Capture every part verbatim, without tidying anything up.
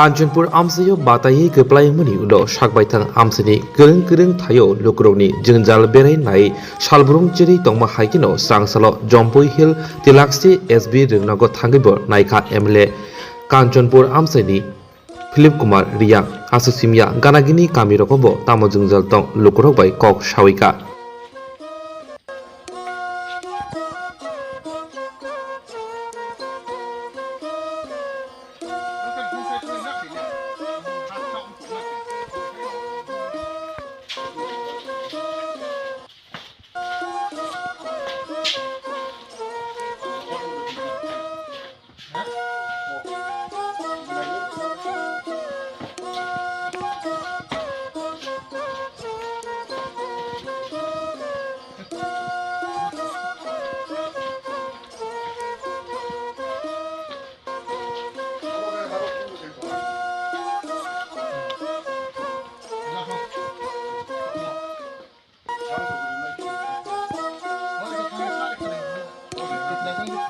Kanchanpur amchaio bataiwi kwplaimani ulo sakbaithang amchaini kwrwng kwrwng thaio lukurokni jwngjal berai nai salbrum cherwi tongma hai kheno srangsalo Jompui Hill Tilakse S B rwngnogo thangwibo naikha M L A. Kanchanpur amchaini Philip Kumar Riya, aswk simya ganagini kamirogo bo tamo jwngjal tong lukurok bai kok sawikha.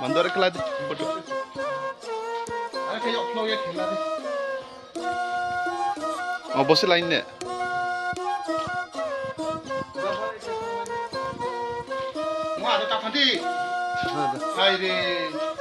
Mandor kela di photo. Oh, bosi line ne. Hai re.